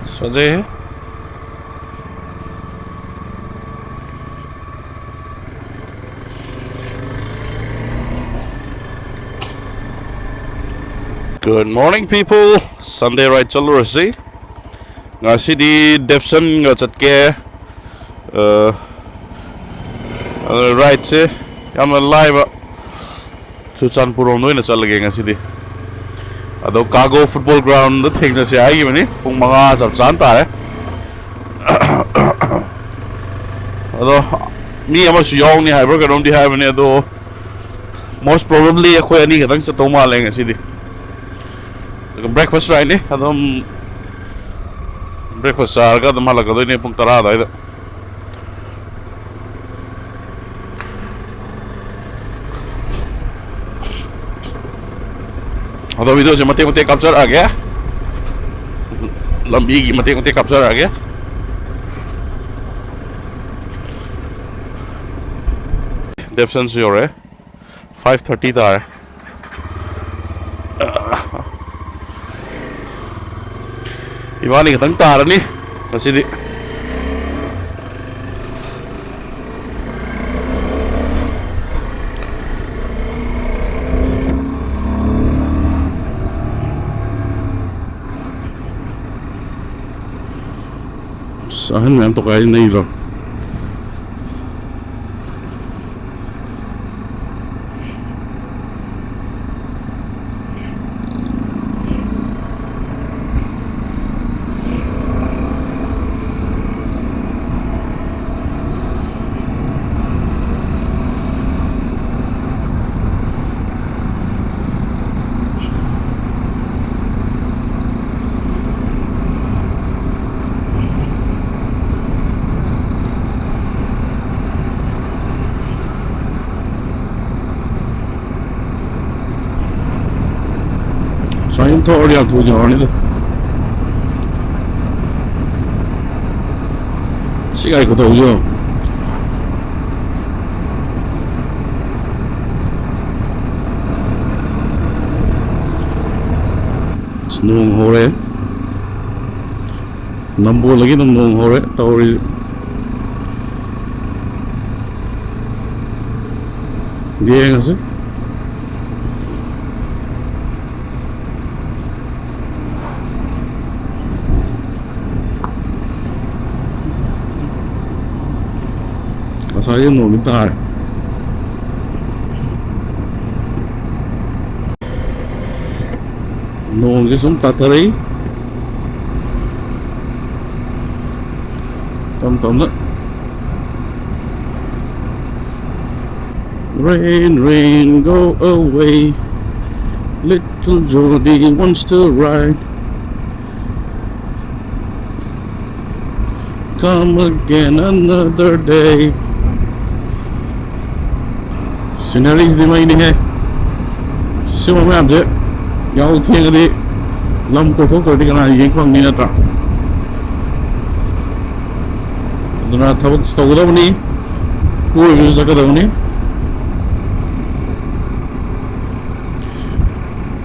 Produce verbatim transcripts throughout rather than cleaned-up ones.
ꯑꯁ, ꯐꯖꯩꯍꯦ꯫ Good morning, people. Sunday ride ꯆꯠꯂꯨꯔꯁꯤ꯫ ꯉꯁꯤꯗꯤ ꯗꯦꯞꯁꯟꯒ ꯆꯠꯀꯦ꯫ ꯑ, ꯑꯗ rideꯁꯦ ꯌꯥꯝꯅ ꯂꯥꯏꯕ꯫ ꯆꯨꯔꯆꯥꯟꯄꯨꯔ ꯔꯣꯝꯗ ꯑꯣꯏꯅ ꯆꯠꯂꯒꯦ ꯉꯁꯤꯗꯤ꯫ ꯑꯗꯣ ꯀꯥꯒꯣ ꯐꯨꯠꯕꯣꯜ ꯒ꯭ꯔꯥꯎꯟꯗ ꯊꯦꯡꯅꯁꯦ ꯍꯥꯏꯈꯤꯕꯅꯤ, ꯄꯨꯡ ꯃꯉꯥ ꯆꯞ ꯆꯥꯅ ꯇꯥꯔꯦ꯫ ꯑꯗꯣ ꯃꯤ ꯑꯃꯁꯨ ꯌꯥꯎꯅꯤ ꯍꯥꯏꯕ꯭ꯔꯥ ꯀꯩꯅꯣꯝꯗꯤ ꯍꯥꯏꯕꯅꯤ, ꯑꯗꯣ most probably ꯑꯩꯈꯣꯏ ꯑꯅꯤ ꯈꯛꯇꯪ ꯆꯠꯇꯧ ꯃꯥꯜꯂꯦ ꯉꯁꯤꯗꯤ꯫ ꯑꯗꯨꯒ breakfast rideꯅꯤ, ꯑꯗꯨꯝ breakfast ꯆꯥꯔꯒ ꯑꯗꯨꯝ ꯍꯜꯂꯛꯀꯗꯣꯏꯅꯦ ꯄꯨꯡ ꯇꯔꯥ ꯑꯗꯨꯋꯥꯏꯗ꯫ ꯑꯗꯣ videoꯁꯦ ꯃꯇꯦꯛ ꯃꯇꯦꯛ ꯀꯥꯞꯆꯔꯛꯑꯒꯦ꯫ ꯂꯝꯕꯤꯒꯤ ꯃꯇꯦꯛ ꯃꯇꯦꯛ ꯀꯥꯞꯆꯔꯛꯑꯒꯦ꯫ ꯗꯦꯞꯁꯟꯁꯨ ꯌꯧꯔꯛꯑꯦ꯫ Five thirty ꯇꯥꯔꯦ꯫ ꯏꯕꯥꯅꯤ ꯈꯛꯇꯪ ꯇꯥꯔꯅꯤ ꯉꯁꯤꯗꯤ꯫ ꯑꯁ, ꯑꯍꯟ ꯃꯌꯥꯝ ꯇꯣꯈꯥꯏ ꯅꯩꯗ꯭ꯔꯣ? ꯁꯨꯃꯥꯏꯅ ꯊꯧꯔꯗꯤ ꯌꯥꯝ ꯊꯨꯅ ꯌꯧꯔꯅꯤꯗ꯫ ꯁꯤ ꯒꯥꯔꯤ ꯈꯨꯊꯧꯁꯤ ꯌꯦꯡꯉꯣ꯫ ꯑꯁ, ꯅꯣꯡ ꯍꯧꯔꯦ꯫ ꯅꯝꯕꯣꯜꯗꯒꯤ ꯑꯗꯨꯝ ꯅꯣꯡ ꯍꯧꯔꯦ ꯇꯧꯔꯤꯁꯦ꯫ ꯌꯦꯡꯉꯁꯤ꯫ ꯉꯁꯥꯏꯒꯤ ꯅꯣꯡꯗꯤ ꯇꯥꯔꯦ꯫ ꯅꯣꯡꯁꯦ ꯁꯨꯝ ꯇꯥꯊꯔꯛꯏ ꯇꯞ ꯇꯞꯅ꯫ Rain, rain, go away. Little Jody wants to ride. Come again another day. Sceneryꯁꯤꯗꯤ ꯃꯩꯅꯤꯍꯦ꯫ ꯁꯤꯒꯨꯝꯕ ꯃꯌꯥꯝꯁꯦ ꯌꯥꯍꯧ ꯊꯦꯡꯉꯗꯤ ꯂꯝ ꯀꯣꯏꯊꯣꯛꯇ꯭ꯔꯗꯤ ꯀꯅꯥ ꯌꯦꯡ ꯐꯪꯅꯤ, ꯅꯠꯇ꯭ꯔꯥ? ꯑꯗꯨꯅ ꯊꯕꯛ ꯇꯧꯒꯗꯕꯅꯤ, ꯀꯣꯏꯕꯁꯨ ꯆꯠꯀꯗꯕꯅꯤ꯫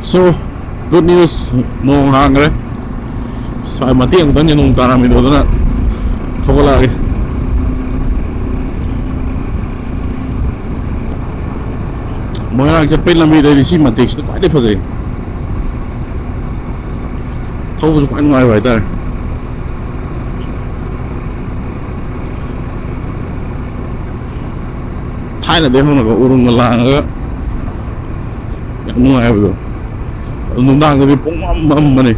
So, good news, ꯅꯣꯡ ꯍꯥꯡꯈ꯭ꯔꯦ꯫ ꯁ꯭ꯋꯥꯏ ꯃꯇꯦꯛ ꯑꯃꯨꯛꯇꯪꯅꯦ ꯅꯣꯡ ꯇꯥꯔꯝꯃꯤꯗꯣ, ꯑꯗꯨꯅ ꯊꯧꯒꯠꯂꯛꯑꯒꯦ꯫ ꯃꯣꯏꯔꯥꯡ ꯆꯠꯄꯩ ꯂꯝꯕꯤꯗꯩꯗꯤ ꯁꯤ ꯃꯇꯦꯛꯁꯤꯅ ꯈ꯭ꯋꯥꯏꯗꯩ ꯐꯖꯩ꯫ ꯊꯧꯕꯁꯨ ꯈ꯭ꯋꯥꯏ ꯅꯨꯡꯉꯥꯏꯕ ꯍꯥꯏꯇꯥꯔꯦ꯫ ꯊꯥꯏꯅꯗꯩ ꯍꯧꯅꯒ ꯎꯔꯨꯝꯒ ꯂꯥꯡꯉꯒ ꯌꯥꯝ ꯅꯨꯡꯉꯥꯏꯕꯗꯣ꯫ ꯑꯗꯨ ꯅꯨꯡꯗꯥꯡꯗꯗꯤ ꯄꯨꯡꯃꯝ ꯃꯝꯕꯅꯤ꯫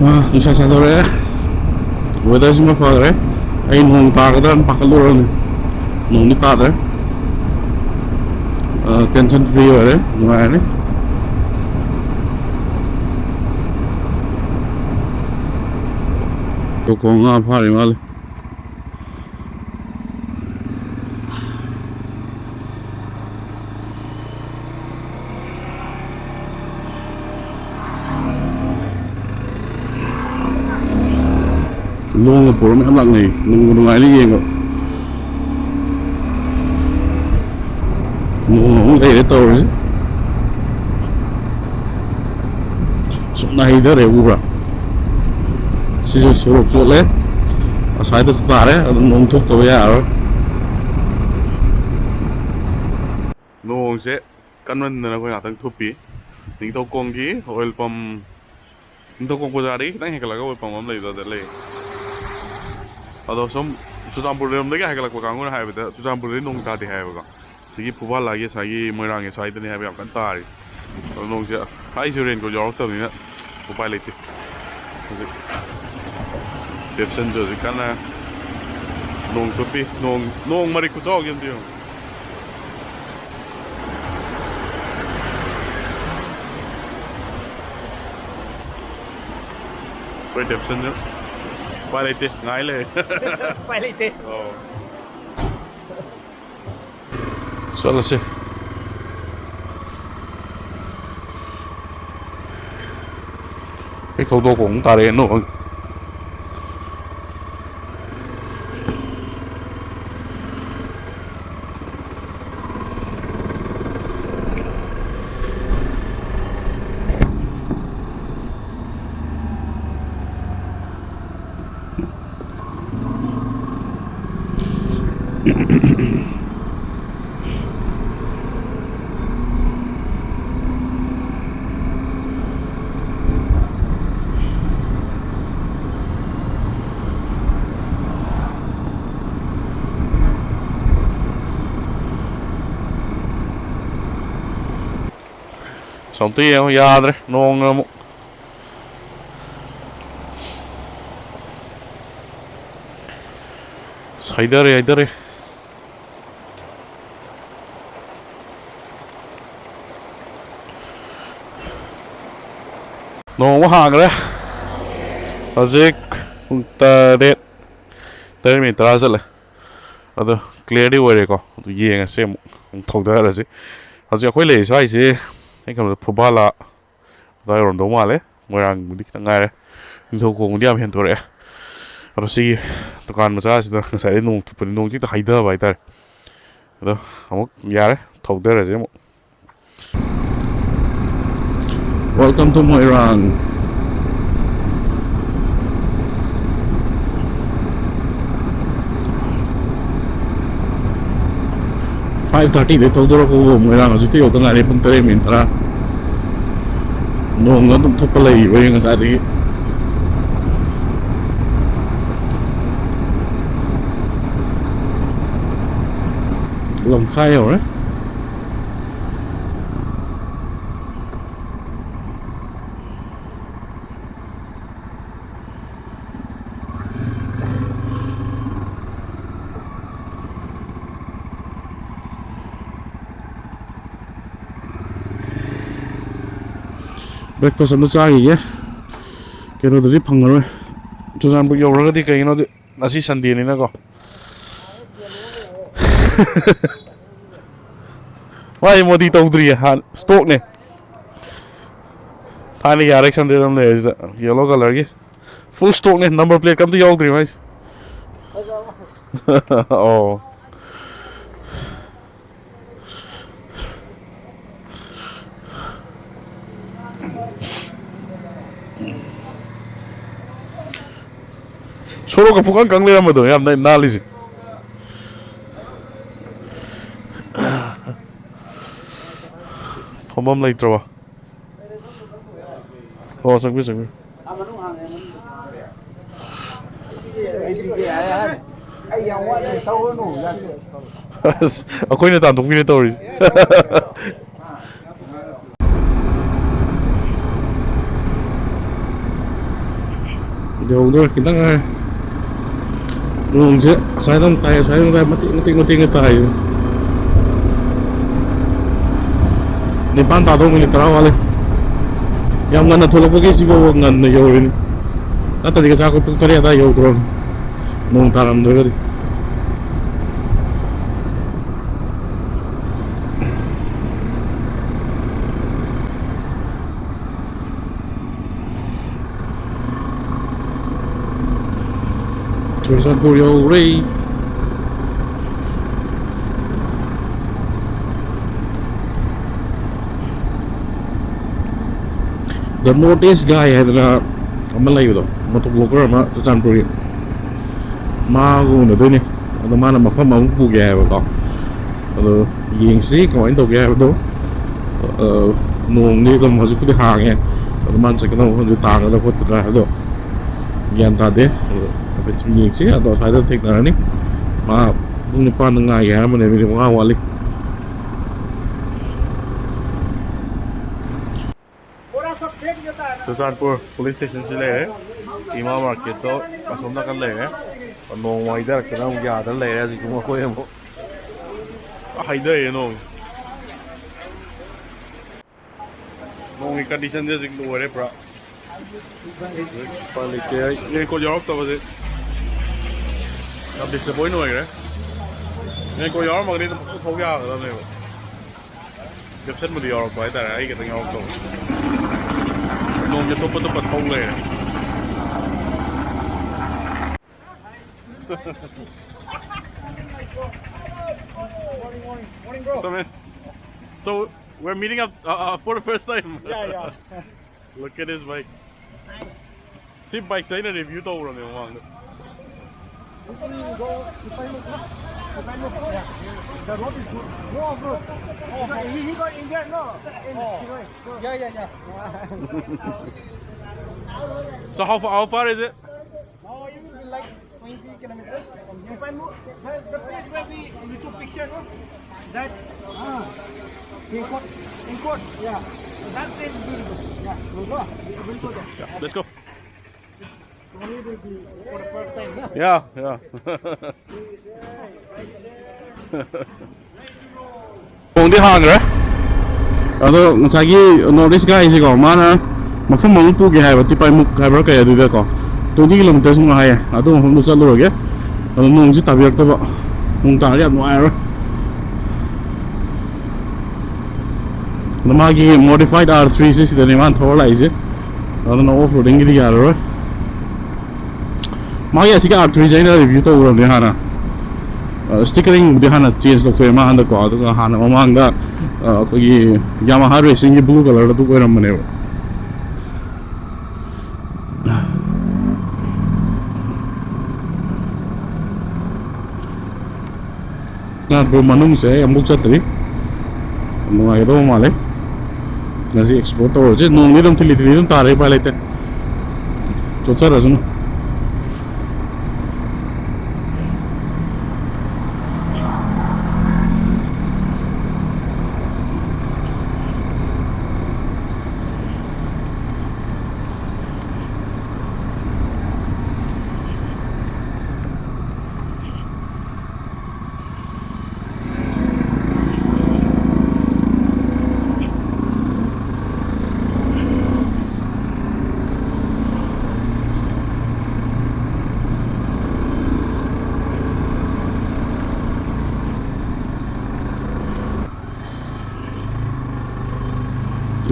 ꯑꯥ, ꯅꯨꯡꯁꯥ ꯁꯥꯗꯣꯔꯛꯑꯦ꯫ Weatherꯁꯤꯃ ꯐꯈ꯭ꯔꯦ꯫ ꯑꯩ ꯅꯣꯡ ꯇꯥꯒꯗ꯭ꯔꯥꯅ ꯄꯥꯈꯠꯂꯨꯔꯕꯅꯤ꯫ ꯅꯣꯡꯗꯤ ꯇꯥꯗ꯭ꯔꯦ꯫ ꯑꯥ, tension free ꯑꯣꯏꯔꯦ꯫ ꯅꯨꯡꯉꯥꯏꯔꯅꯤ꯫ ꯇꯣꯀꯣ ꯉꯥ ꯐꯥꯔꯤ ꯃꯥꯜꯂꯦ꯫ ꯂꯣꯡꯒ ꯄꯨꯔ ꯃꯌꯥꯝ ꯂꯥꯛꯅꯩ꯫ ꯅꯨꯡꯕꯨ ꯅꯨꯡꯉꯥꯏꯅꯤ ꯌꯦꯡꯕ꯫ ꯅꯣꯡ ꯑꯃꯨꯛ ꯂꯩꯔꯦ ꯇꯧꯔꯤꯁꯦ꯫ ꯁꯨꯝꯅ ꯍꯩꯊꯔꯦ, ꯎꯕ꯭ꯔꯥ? ꯁꯤꯁꯨ ꯁꯣꯔꯣꯛ ꯆꯣꯠꯂꯦ꯫ ꯑꯁ꯭ꯋꯥꯏꯗꯁꯨ ꯇꯥꯔꯦ, ꯑꯗꯨ ꯅꯣꯡ ꯊꯣꯛꯇꯕ ꯌꯥꯔꯔꯣꯏ꯫ ꯅꯣꯡꯁꯦ ꯀꯟꯃꯟꯗꯅ ꯑꯩꯈꯣꯏ ꯉꯥꯛꯇꯪ ꯊꯨꯞꯄꯤ꯫ ꯅꯤꯡꯊꯧꯈꯣꯡꯒꯤ ꯑꯣꯏꯜ ꯄꯝ, ꯅꯤꯡꯊꯧꯈꯣꯡ ꯕꯖꯥꯔꯗꯒꯤ ꯈꯤꯇꯪ ꯍꯦꯟꯒꯠꯂꯒ ꯑꯣꯏꯜ ꯄꯝ ꯑꯃ ꯂꯩꯕꯗꯣ ꯑꯗ ꯂꯩ꯫ ꯑꯗꯣ ꯁꯨꯝ ꯆꯨꯔꯆꯥꯟꯄꯨꯔ ꯂꯣꯝꯗꯒꯤ ꯍꯥꯏꯒꯠꯂꯛꯄ ꯀꯥꯡꯕꯨꯅ ꯍꯥꯏꯕꯗ ꯆꯨꯔꯆꯥꯟꯄꯨꯔꯗꯒꯤ ꯅꯣꯡ ꯇꯥꯗꯦ ꯍꯥꯏꯌꯦꯕꯀꯣ꯫ ꯁꯤꯒꯤ ꯐꯨꯕꯥꯂꯥꯒꯤ ꯉꯁꯥꯏꯒꯤ ꯃꯣꯏꯔꯥꯡꯒꯤ ꯁ꯭ꯋꯥꯏꯗꯅꯤ ꯍꯥꯏꯕ ꯌꯥꯝ ꯀꯟꯅ ꯇꯥꯔꯤ꯫ ꯑꯗꯣ ꯅꯣꯡꯁꯦ ꯑꯩꯁꯨ ꯔꯦꯟꯀꯣꯠ ꯌꯥꯎꯔꯛꯇꯕꯅꯤꯅ ꯎꯄꯥꯏ ꯂꯩꯇꯦ꯫ ꯍꯧꯖꯤꯛ ꯗꯦꯞꯁꯟꯁꯨ ꯍꯧꯖꯤꯛ ꯀꯟꯅ ꯅꯣꯡ ꯆꯣꯠꯄꯤ꯫ ꯅꯣꯡ, ꯅꯣꯡ ꯃꯔꯤꯛ ꯈꯨꯆꯥꯎꯁꯦ ꯑꯝꯇ ꯌꯦꯡꯉꯨ꯫ ꯑꯩꯈꯣꯏ ꯗꯦꯞꯁꯟꯁꯨ ꯎꯄꯥꯏ ꯂꯩꯇꯦ, ꯉꯥꯏ ꯂꯩꯔꯦ꯫ ꯎꯄꯥꯏ ꯂꯩꯇꯦ꯫ ꯑꯧ꯫ ꯆꯠꯂꯁꯤ꯫ ꯍꯦꯛ ꯊꯧꯗꯣꯛꯄ ꯑꯃꯨꯛ ꯇꯥꯔꯛꯑꯦ ꯅꯣꯡ꯫ ꯁꯣꯝꯇ ꯌꯦꯡꯉꯣ, ꯌꯥꯗ꯭ꯔꯦ, ꯅꯣꯡꯅ ꯑꯃꯨꯛ꯫ ꯑꯁ, ꯍꯩꯊꯔꯦ, ꯍꯩꯊꯔꯦ꯫ ꯅꯣꯡ ꯑꯃꯨꯛ ꯍꯥꯡꯈ꯭ꯔꯦ꯫ ꯍꯧꯖꯤꯛ ꯄꯨꯡ ꯇꯔꯦꯠ, ꯇꯔꯦꯠ ꯃꯤꯅꯤꯠ ꯇꯔꯥ ꯆꯠꯂꯦ꯫ ꯑꯗꯣ ꯀ꯭ꯂꯤꯌꯥꯔꯗꯤ ꯑꯣꯏꯔꯦꯀꯣ꯫ ꯑꯗꯨ ꯌꯦꯡꯉꯁꯤ ꯑꯃꯨꯛ, ꯑꯃꯨꯛ ꯊꯧꯗꯔꯁꯤ꯫ ꯍꯧꯖꯤꯛ ꯑꯩꯈꯣꯏ ꯂꯩꯔꯤ ꯁ꯭ꯋꯥꯏꯁꯦ ꯑꯩ ꯈꯟꯕꯗ ꯐꯨꯕꯥꯂꯥ ꯑꯗꯨꯋꯥꯏ ꯑꯣꯏꯔꯝꯗꯧ ꯃꯥꯜꯂꯦ꯫ ꯃꯣꯏꯔꯥꯡꯕꯨꯗꯤ ꯈꯤꯇꯪ ꯉꯥꯏꯔꯦ꯫ ꯅꯤꯡꯊꯧꯈꯣꯡꯕꯨꯗꯤ ꯌꯥꯝ ꯍꯦꯟꯗꯣꯔꯛꯑꯦ꯫ ꯑꯗꯣ ꯁꯤꯒꯤ ꯗꯨꯀꯥꯟ ꯃꯆꯥꯁꯤꯗ ꯉꯁꯥꯏꯗꯩ ꯅꯣꯡ ꯊꯨꯞꯄꯅꯤ, ꯅꯣꯡꯁꯤ ꯍꯦꯛꯇ ꯍꯩꯊꯕ ꯍꯥꯏꯇꯥꯔꯦ꯫ ꯑꯗꯣ ꯑꯃꯨꯛ ꯌꯥꯔꯦ, ꯊꯧꯗꯔꯁꯦ ꯑꯃꯨꯛ꯫ Welcome to Moirang. Five thirty ꯗꯩ ꯊꯧꯗꯣꯔꯛꯄꯕꯨ ꯃꯣꯏꯔꯥꯡ ꯍꯧꯖꯤꯛꯇ ꯌꯧꯗ ꯉꯥꯏꯔꯤ, ꯄꯨꯡ ꯇꯔꯦꯠ ꯃꯤꯅꯤꯠ ꯇꯔꯥ꯫ ꯅꯣꯡ ꯑꯗꯨꯝ ꯊꯣꯛꯄ ꯂꯩꯔꯤꯕ ꯉꯁꯥꯏꯗꯒꯤ꯫ ꯂꯝꯈꯥꯏ ꯌꯧꯔꯦ꯫ Breakfast ꯑꯃ ꯆꯥꯈꯤꯒꯦ꯫ ꯀꯩꯅꯣꯗꯗꯤ ꯐꯪꯉꯔꯣꯏ꯫ ꯆꯨꯔꯆꯥꯟꯄꯨꯔ ꯌꯧꯔꯒꯗꯤ, ꯀꯩꯒꯤꯅꯣꯗꯤ ꯉꯁꯤ Sunday ꯅꯤꯅꯀꯣ꯫ ꯃꯥꯗꯤ ꯃꯣꯗꯤ ꯇꯧꯗ꯭ꯔꯤꯌꯦ, ꯍꯥꯟ stock ꯅꯦ꯫ ꯊꯥꯏꯅꯒꯤ R X hundred ꯑꯃ ꯂꯩꯔꯦ ꯁꯤꯗ, yellow colour ꯒꯤ꯫ Full stock ꯅꯦ, number plate ꯀ ꯑꯝꯇ ꯌꯥꯎꯗ꯭ꯔꯤ ꯃꯥꯏꯁꯦ꯫ ꯑꯣ꯫ ꯁꯣꯔꯣꯛꯀ ꯄꯨꯡꯀꯪ ꯀꯪ ꯂꯩꯔꯝꯕꯗꯣ, ꯌꯥꯝ ꯅ-, ꯅꯥꯜꯂꯤꯁꯦ꯫ ꯐꯝꯐꯝ ꯂꯩꯇ꯭ꯔꯕ? ꯑꯣ, ꯆꯪꯕꯤꯌꯨ, ꯆꯪꯕꯤꯌꯨ꯫ ꯑꯩ ꯌꯥꯝ ꯋꯥꯠꯂꯦ, ꯇꯧꯔꯅꯨ꯫ ꯑꯁ, ꯑꯩꯈꯣꯏꯅ ꯇꯥꯟꯊꯣꯛꯄꯤꯅꯦ ꯇꯧꯔꯤꯁꯦ꯫ ꯌꯧꯗꯣꯔꯦ, ꯈꯤꯇꯪ ꯉꯥꯏꯔꯦ꯫ ꯅꯣꯡꯁꯦ ꯑꯁ꯭ꯋꯥꯏꯗ ꯑꯃꯨꯛ ꯇꯥꯏ, ꯑꯁ꯭ꯋꯥꯏꯗ ꯑꯃꯨꯛ ꯇꯥꯏ, ꯃꯇꯦꯛ ꯃꯇꯦꯛ ꯃꯇꯦꯛꯅ ꯇꯥꯏ꯫ ꯅꯤꯄꯥꯟ ꯇꯥꯗꯧ minute ꯇꯔꯥ ꯋꯥꯠꯂꯤ꯫ ꯌꯥꯝ ꯉꯟꯅ ꯊꯣꯛꯂꯛꯄꯒꯤ ꯁꯤꯐꯥꯎꯕ ꯉꯟꯅ ꯌꯧꯔꯤꯅꯤ꯫ ꯅꯠꯇ꯭ꯔꯗꯤ ꯉꯁꯥꯏ ꯑꯩꯈꯣꯏ ꯄꯨꯡ ꯇꯔꯦꯠ ꯑꯗꯨꯋꯥꯏ ꯌꯧꯗ꯭ꯔꯣꯝꯅꯤ, ꯅꯣꯡ ꯇꯥꯔꯝꯗ꯭ꯔꯒꯗꯤ꯫ ꯆꯨꯔꯆꯥꯟꯄꯨꯔ ꯌꯧꯔꯦ꯫ The North East Guy ꯍꯥꯏꯗꯅ ꯑꯃ ꯂꯩꯕꯗꯣ, ꯃꯣꯇꯣ ꯕ꯭ꯂꯣꯒꯔ ꯑꯃ ꯆꯨꯔꯆꯥꯟꯄꯨꯔꯒꯤ, ꯃꯥꯒ ꯎꯅꯗꯣꯏꯅꯦ꯫ ꯑꯗꯣ ꯃꯥꯅ ꯃꯐꯝ ꯑꯃ ꯄꯨꯒꯦ ꯍꯥꯏꯕꯀꯣ꯫ ꯑꯗꯣ ꯌꯦꯡꯁꯤ ꯀꯃꯥꯏꯅ ꯇꯧꯒꯦ ꯍꯥꯏꯕꯗꯣ꯫ ꯑ, ꯅꯣꯡꯗꯤ ꯑꯗꯨꯝ ꯍꯧꯖꯤꯛꯄꯨꯗꯤ ꯍꯥꯡꯉꯦ, ꯑꯗꯣ ꯃꯥꯅ ꯆꯠꯀꯗꯕ ꯃꯐꯝꯗꯨ ꯇꯥꯒꯗ꯭ꯔꯥ ꯈꯣꯠꯀꯗ꯭ꯔꯥ ꯍꯥꯏꯕꯗꯣ ꯒ꯭ꯌꯥꯟ ꯇꯥꯗꯦ꯫ ꯑꯗꯣ ꯍꯥꯏꯐꯦꯠ ꯁꯨꯝ ꯌꯦꯡꯁꯤ꯫ ꯑꯗꯣ ꯑꯁ꯭ꯋꯥꯏꯗ ꯊꯦꯡꯅꯔꯅꯤ꯫ ꯃꯥ ꯄꯨꯡ ꯅꯤꯄꯥꯟꯗ ꯉꯥꯏꯒꯦ ꯍꯥꯏꯔꯝꯕꯅꯦ, ꯃꯤꯅꯤꯠ ꯃꯉꯥ ꯋꯥꯠꯂꯤ꯫ ꯆꯨꯔꯆꯥꯟꯄꯨꯔ ꯄꯨꯂꯤꯁ ꯁ꯭ꯇꯦꯁꯟꯁꯤ ꯂꯩꯔꯦ꯫ ꯏꯃꯥ ꯃꯥꯔꯀꯦꯠꯇꯣ ꯑꯁꯣꯝ ꯅꯥꯀꯟ ꯂꯩꯔꯦ꯫ ꯅꯣꯡ ꯍꯩꯊꯔꯛꯇꯅ ꯑꯃꯨꯛ ꯌꯥꯗꯅ ꯂꯩꯔꯦ ꯍꯧꯖꯤꯛ ꯑꯃꯨꯛ ꯑꯩꯈꯣꯏ ꯑꯃꯨꯛ꯫ ꯍꯩꯊꯔꯛꯑꯦ ꯅꯣꯡ꯫ ꯅꯣꯡꯒꯤ ꯀꯟꯗꯤꯁꯟꯁꯦ ꯍꯧꯖꯤꯛ ꯂꯣꯏꯔꯦ ꯄꯨꯔꯥ꯫ ꯎꯄꯥꯏ ꯂꯩꯇꯦ꯫ ꯑꯩ ꯔꯦꯟꯀꯣꯠ ꯌꯥꯎꯔꯛꯇꯕꯁꯦ ꯌꯥꯝ ꯗꯤꯁꯑꯄꯣꯏꯟ ꯑꯣꯏꯈ꯭ꯔꯦ꯫ ꯔꯦꯟꯀꯣꯠ ꯌꯥꯎꯔꯝꯃꯒꯗꯤ ꯑꯗꯨꯝ ꯄꯪꯊꯧ ꯊꯧ ꯌꯥꯒꯗꯕꯅꯦꯕ꯫ ꯀꯦꯞꯁꯟꯕꯨꯗꯤ ꯌꯥꯎꯔꯛꯄ ꯍꯥꯏꯇꯥꯔꯦ, ꯑꯩ ꯈꯛꯇꯪ ꯌꯥꯎꯔꯛꯇꯕ꯫ ꯅꯣꯡꯁꯦ ꯇꯣꯞꯄ ꯇꯣꯞꯄ ꯊꯧ ꯂꯩꯔꯦ꯫ What's up, man? So, we're meeting up uh, uh, for the first time. Yeah, yeah. Look at this bike. ꯁꯤ ꯕꯥꯏꯛꯁꯦ ꯑꯩꯅ ꯔꯤꯚ꯭ꯌꯨ ꯇꯧꯈ꯭ꯔꯕꯅꯦ ꯃꯃꯥꯡꯗ꯫ This will go, if I look, if I look, yeah. The road is good. No off-road. Because he, he got injured, no? In Shirui. So, yeah, yeah, yeah. So how far, how far is it? Now it will be like twenty kilometers from here. If I move, the, the place where we, we took picture, no? That, ah, in court, in court, yeah. So that place is beautiful. Yeah, we'll go. We'll go there. Yeah, let's go. Only will be for the first time, no? Yeah, yeah. ꯊꯣꯡꯗꯤ ꯍꯥꯡꯈ꯭ꯔꯦ꯫ ꯑꯗꯣ ꯉꯁꯥꯏꯒꯤ North East Guy ꯁꯤꯀꯣ, ꯃꯥꯅ ꯃꯐꯝ ꯑꯃ ꯄꯨꯒꯦ ꯍꯥꯏꯕ, ꯇꯤꯄꯥꯏꯃꯨꯛ ꯍꯥꯏꯕ꯭ꯔꯥ ꯀꯩ, ꯑꯗꯨꯗꯀꯣ, twenty kilometers ꯃꯨꯛ ꯍꯥꯏꯌꯦ꯫ ꯑꯗꯨ ꯃꯐꯝꯗꯨ ꯆꯠꯂꯨꯔꯒꯦ꯫ ꯑꯗꯣ ꯅꯣꯡꯁꯤ ꯇꯥꯕꯤꯔꯛꯇꯕ, ꯅꯣꯡ ꯇꯥꯔꯗꯤ ꯌꯥꯝ ꯅꯨꯡꯉꯥꯏꯔꯔꯣꯏ꯫ ꯑꯗꯣ ꯃꯥꯒꯤ modified R three ꯁꯤ ꯁꯤꯗꯅꯦ ꯃꯥꯅ ꯊꯧꯔ ꯂꯥꯛꯏꯁꯦ꯫ ꯑꯗꯨꯅ off roading ꯒꯤꯗꯤ ꯌꯥꯔꯔꯣꯏ꯫ ꯃꯥꯒꯤ ꯑꯁꯤꯒꯤ R three ꯁꯦ ꯑꯩꯅ ꯔꯤꯚ꯭ꯌꯨ ꯇꯧꯈ꯭ꯔꯕꯅꯦ ꯍꯥꯟꯅ꯫ ꯑ, ꯁ꯭ꯇꯤꯀꯔꯤꯡꯕꯨꯗꯤ ꯍꯥꯟꯅ ꯆꯦꯟꯖ ꯇꯧꯊꯣꯛꯑꯦ ꯃꯥ ꯍꯟꯗꯛꯀꯣ, ꯑꯗꯨꯒ ꯍꯥꯟꯅ ꯃꯃꯥꯡꯗ, ꯑ, ꯑꯩꯈꯣꯏꯒꯤ Yamaha Racing ꯒꯤ blue colour ꯗꯨ ꯑꯣꯏꯔꯝꯕꯅꯦꯕ꯫ ꯅꯥꯠꯄꯨꯔ ꯃꯅꯨꯡꯁꯦ ꯑꯩ ꯑꯃꯨꯛ ꯆꯠꯇ꯭ꯔꯤ꯫ ꯅꯨꯡꯉꯥꯏꯒꯗꯧꯕ ꯃꯥꯜꯂꯦ꯫ ꯉꯁꯤ ꯑꯦꯛꯁꯄ꯭ꯂꯣꯔ ꯇꯧꯔꯁꯦ꯫ ꯅꯣꯡꯗꯤ ꯑꯗꯨꯝ ꯊꯤꯂꯤ ꯊꯤꯂꯤ ꯑꯗꯨꯝ ꯇꯥꯔꯦ, ꯎꯄꯥꯏ ꯂꯩꯇꯦ꯫ ꯆꯣꯠꯆꯔꯁꯅꯨ꯫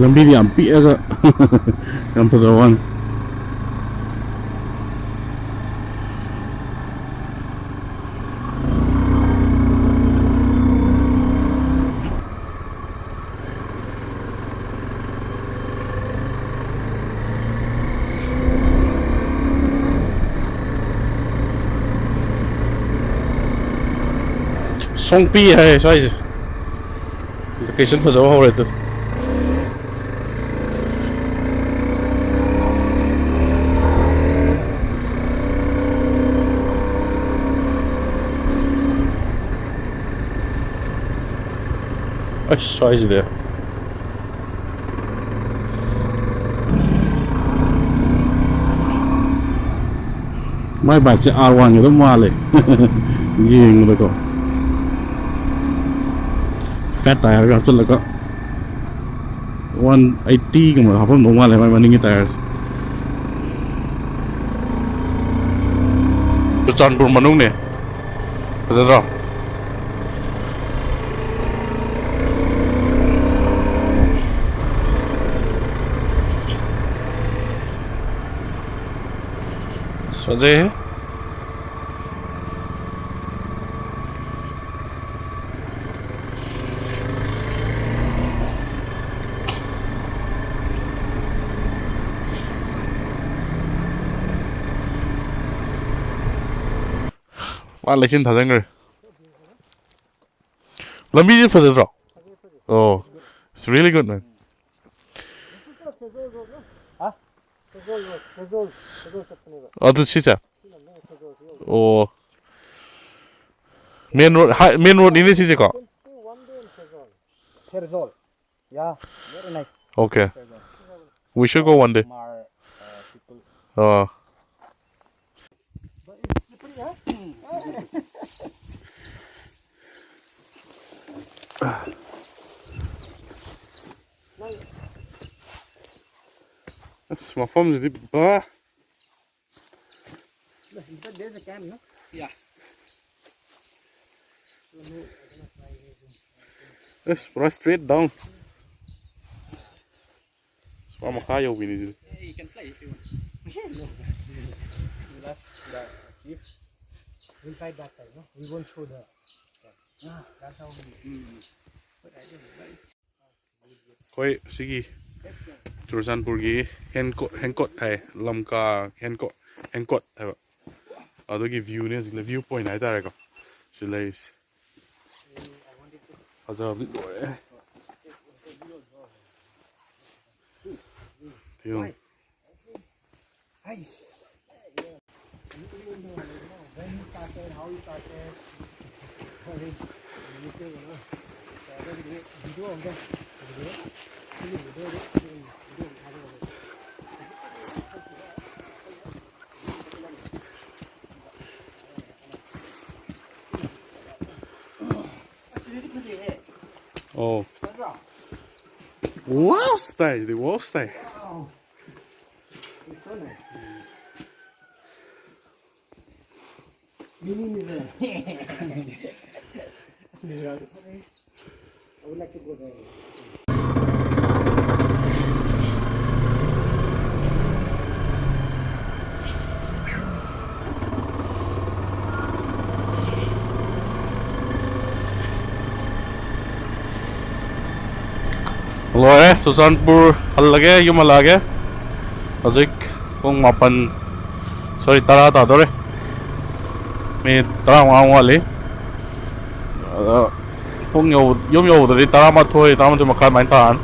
ꯂꯝꯕꯤꯗꯤ ꯌꯥꯝ ꯄꯤꯛꯑꯒ ꯌꯥꯝ ꯐꯖꯕ ꯋꯥꯅꯤ꯫ ꯁꯣꯡꯄꯤ ꯍꯥꯏ ꯁ꯭ꯋꯥꯏꯁꯦ꯫ ꯂꯣꯀꯦꯁꯟ ꯐꯖꯕ ꯍꯧꯔꯦ ꯑꯗꯨ꯫ ꯑꯁ, ꯁ꯭ꯋꯥꯏꯁꯤꯗꯤ꯫ ꯃꯥꯏ ꯕꯥꯏꯛꯁꯦ ꯑꯥꯔ ꯋꯥꯟꯒꯤ ꯑꯗꯨꯝ ꯃꯥꯜꯂꯦ꯫ ꯌꯦꯡꯕꯗꯀꯣ꯫ ꯐꯦꯠ ꯇꯥꯌꯔꯒ ꯍꯥꯞꯆꯤꯜꯂꯒ ꯋꯥꯟ ꯑꯩꯠꯇꯤꯒꯨꯝꯕ ꯍꯥꯞꯄꯝꯗꯧ ꯃꯥꯜꯂꯦ ꯃꯥꯏ ꯃꯅꯤꯡꯒꯤ ꯇꯥꯌꯔꯁꯦ꯫ ꯆꯨꯔꯆꯥꯟꯄꯨꯔ ꯃꯅꯨꯡꯅꯦ꯫ ꯐꯖꯗ꯭ꯔꯣ? ꯑꯁ, ꯐꯖꯩꯍꯦ꯫ ꯃꯥ ꯂꯩꯆꯤꯟ ꯊꯥꯖꯤꯟꯈ꯭ꯔꯦ꯫ ꯂꯝꯕꯤꯁꯦ ꯐꯖꯗ꯭ꯔꯣ? ꯑꯣ, it's really good, man. ꯑꯗꯨ ꯁꯤꯁꯦ? ꯑꯣ, ꯃꯦꯟ road, main ꯔꯣꯗꯅꯤꯅꯦ ꯁꯤꯁꯦꯀꯣ? Pherzawl. Yeah, very nice. Okay. Pherzawl. We should go one day. Mar, uh, people. ꯑꯥ꯫ ꯑꯁ, ꯃꯐꯝꯁꯤꯗꯤ ꯕꯥ꯫ But there's a camp, no? Yeah. It's straight down. ꯄꯨꯔꯥ ꯃꯈꯥ ꯌꯧꯕꯤꯅꯤ ꯁꯤꯗꯤ꯫ Yeah, you can fly if you want. We'll ask the chief. We'll fight that side, no? We won't show the camp. Yeah, that's how we. Mm. But I don't know. It's ꯑꯩꯈꯣꯏ ꯁꯤꯒꯤ ꯆꯨꯔꯆꯥꯟꯄꯨꯔꯒꯤ ꯍꯦꯟꯀꯣꯠ, ꯍꯦꯟꯀꯣꯠ ꯍꯥꯏ, ꯂꯝꯀꯥ ꯍꯦꯟꯀꯣꯠ, ꯍꯦꯟꯀꯣꯠ ꯍꯥꯏꯕ꯫ ꯑꯗꯨꯒꯤ ꯚ꯭ꯌꯨꯅꯦ ꯍꯧꯖꯤꯛ, view point ꯍꯥꯏꯇꯥꯔꯦꯀꯣ, ꯁꯤ ꯂꯩꯔꯤꯁꯦ꯫ ꯐꯖꯕꯗꯤ ꯂꯣꯏꯔꯦ꯫ ꯊꯤꯌꯣ꯫ Nice. When he started, how he started, for his YouTube, you know. So, I don't know, video of the video. Actually, video, video, video, video. Oh. Wow, style, the wow style. Wow. It's so nice. Meaning is a. That's me, right? I would like to go there. ꯂꯣꯏꯔꯦ, ꯆꯨꯔꯆꯥꯟꯄꯨꯔ ꯍꯜꯂꯒꯦ, ꯌꯨꯝ ꯍꯜꯂꯛꯑꯒꯦ꯫ ꯍꯧꯖꯤꯛ ꯄꯨꯡ ꯃꯥꯄꯟ, sorry, ꯇꯔꯥ ꯇꯥꯗꯣꯔꯦ꯫ Minute ꯇꯔꯥꯃꯉꯥꯃꯨꯛ ꯋꯥꯠꯂꯤ꯫ ꯑꯗ ꯄꯨꯡ ꯌꯧ-, ꯌꯨꯝ ꯌꯧꯕꯗꯗꯤ ꯇꯔꯥꯃꯥꯊꯣꯏ, ꯇꯔꯥꯃꯥꯊꯣꯏ ꯃꯈꯥꯏ ꯑꯗꯨꯃꯥꯏꯅ ꯇꯥꯔꯅꯤ꯫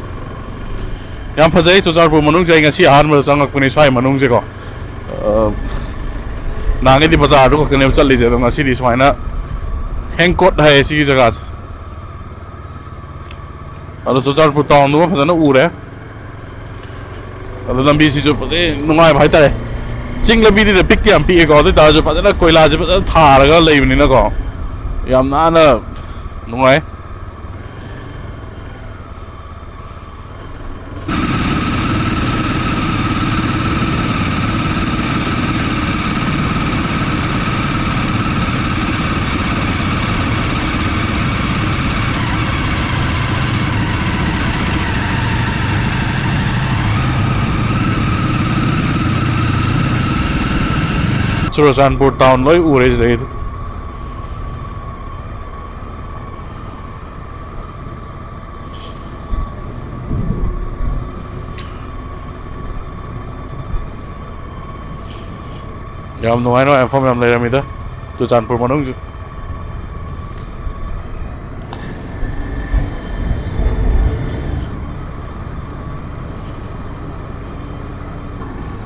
ꯌꯥꯝ ꯐꯖꯩ ꯆꯨꯔꯆꯥꯟꯄꯨꯔ ꯃꯅꯨꯡꯁꯦ꯫ ꯑꯩ ꯉꯁꯤ ꯑꯍꯥꯟꯕꯗ ꯆꯪꯉꯛꯄꯅꯤ ꯁ꯭ꯋꯥꯏ ꯃꯅꯨꯡꯁꯦꯀꯣ꯫ ꯑ, ꯅꯍꯥꯟꯒꯩꯗꯤ ꯕꯖꯥꯔꯗꯨ ꯈꯛꯇꯅꯦꯕ ꯆꯠꯂꯤꯁꯦ, ꯑꯗꯣ ꯉꯁꯤꯗꯤ ꯁꯨꯃꯥꯏꯅ ꯍꯦꯡꯀꯣꯠ ꯍꯥꯏꯌꯦ ꯁꯤꯒꯤ ꯖꯒꯥꯁꯦ꯫ ꯑꯗꯣ ꯆꯨꯔꯆꯥꯟꯄꯨꯔ ꯇꯥꯎꯟꯗꯨꯃ ꯐꯖꯅ ꯎꯔꯦ꯫ ꯑꯗꯣ ꯂꯝꯕꯤꯁꯤꯁꯨ ꯐꯖꯅ ꯅꯨꯡꯉꯥꯏꯕ ꯍꯥꯏꯇꯥꯔꯦ꯫ ꯆꯤꯡ ꯂꯝꯕꯤꯅꯤꯅ ꯄꯤꯛꯇꯤ ꯌꯥꯝ ꯄꯤꯛꯑꯦꯀꯣ, ꯑꯗꯨ ꯑꯣꯏꯇꯥꯔꯁꯨ ꯐꯖꯅ ꯀꯣꯏꯂꯥꯁꯦ ꯐꯖꯅ ꯊꯥꯔꯒ ꯂꯩꯕꯅꯤꯅꯀꯣ, ꯌꯥꯝ ꯅꯥꯟꯅ ꯅꯨꯡꯉꯥꯏ꯫ ꯆꯨꯔꯆꯥꯟꯄꯨꯔ ꯇꯥꯎꯟ ꯂꯣꯏ ꯎꯔꯦ ꯁꯤꯗꯩꯗ꯫ ꯌꯥꯝ ꯅꯨꯡꯉꯥꯏ ꯅꯨꯡꯉꯥꯏꯕ ꯃꯐꯝ ꯌꯥꯝ ꯂꯩꯔꯝꯃꯤꯗ ꯆꯨꯔꯆꯥꯟꯄꯨꯔ ꯃꯅꯨꯡꯁꯨ꯫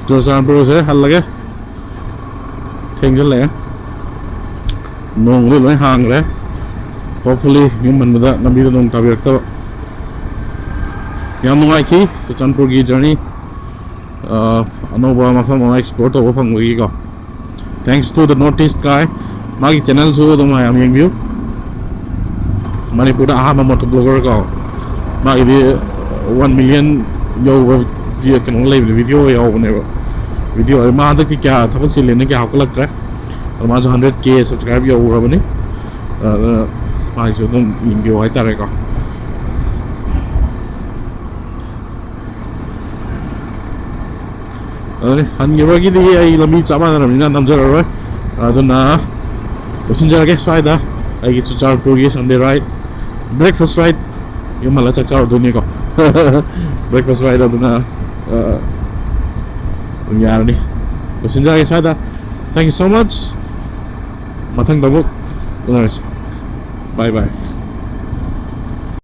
ꯆꯨꯔꯆꯥꯟꯄꯨꯔꯁꯦ ꯍꯜꯂꯒꯦ꯫ ꯊꯦꯡꯖꯤꯜꯂꯛꯑꯦ꯫ ꯅꯣꯡꯗꯤ ꯂꯣꯏ ꯍꯥꯡꯈ꯭ꯔꯦ꯫ Hopefully ꯌꯨꯝ ꯍꯟꯕꯗ ꯂꯝꯕꯤꯗ ꯅꯣꯡ ꯇꯥꯕꯤꯔꯛꯇꯕ꯫ ꯌꯥꯝ ꯅꯨꯡꯉꯥꯏꯈꯤ ꯆꯨꯔꯆꯥꯟꯄꯨꯔꯒꯤ journey꯫ ꯑ, ꯑꯅꯧꯕ ꯃꯐꯝ ꯑꯃ explore ꯇꯧꯕ ꯐꯪꯕꯒꯤꯀꯣ꯫ Thanks to the North East guy꯫ ꯃꯥꯒꯤ channelꯁꯨ ꯑꯗꯨꯝ ꯃꯌꯥꯝ ꯌꯦꯡꯕꯤꯌꯨ꯫ ꯃꯅꯤꯄꯨꯔꯗ ꯑꯍꯥꯟꯕ moto blogger ꯀꯣ꯫ ꯃꯥꯒꯤꯗꯤ one million ꯌꯧꯕ vi-, ꯀꯩꯅꯣ ꯂꯩꯕꯅꯦ, video ꯌꯥꯎꯕꯅꯦꯕ꯫ Video ꯃꯥ ꯍꯟꯗꯛꯇꯤ ꯀꯌꯥ ꯊꯕꯛ ꯆꯤꯜꯂꯦꯅ ꯀꯌꯥ ꯍꯥꯞꯀꯠꯂꯛꯇ꯭ꯔꯦ꯫ ꯑꯗꯣ ꯃꯥꯁꯨ hundred K subscribe ꯌꯧꯈ꯭ꯔꯕꯅꯤ꯫ ꯑꯗꯨꯅ ꯃꯥꯒꯤꯁꯨ ꯑꯗꯨꯝ ꯌꯦꯡꯕꯤꯌꯨ ꯍꯥꯏꯇꯥꯔꯦꯀꯣ꯫ ꯑꯗꯨꯅꯤ, ꯍꯟꯈꯤꯕꯒꯤꯗꯤ ꯑꯩ ꯂꯝꯕꯤ ꯆꯞ ꯃꯥꯟꯅꯔꯕꯅꯤꯅ ꯅꯝꯖꯔꯔꯣꯏ꯫ ꯑꯗꯨꯅ ꯂꯣꯏꯁꯤꯟꯖꯔꯒꯦ ꯁ꯭ꯋꯥꯏꯗ ꯑꯩꯒꯤ ꯆꯨꯔꯆꯥꯟꯄꯨꯔꯒꯤ Sunday ride, breakfast ride꯫ ꯌꯨꯝ ꯍꯜꯂ ꯆꯥꯛ ꯆꯥꯔꯨꯗꯣꯏꯅꯤꯀꯣ꯫ Breakfast ride ꯑꯗꯨꯅ, ꯑ, ꯑꯗꯨꯝ ꯌꯥꯔꯅꯤ꯫ ꯂꯣꯏꯁꯤꯟꯖꯔꯒꯦ ꯁ꯭ꯋꯥꯏꯗ꯫ Thank you so much꯫ ꯃꯊꯪꯗ ꯑꯃꯨꯛ ꯎꯅꯔꯁꯤ꯫ ꯕꯥꯏ ꯕꯥꯏ꯫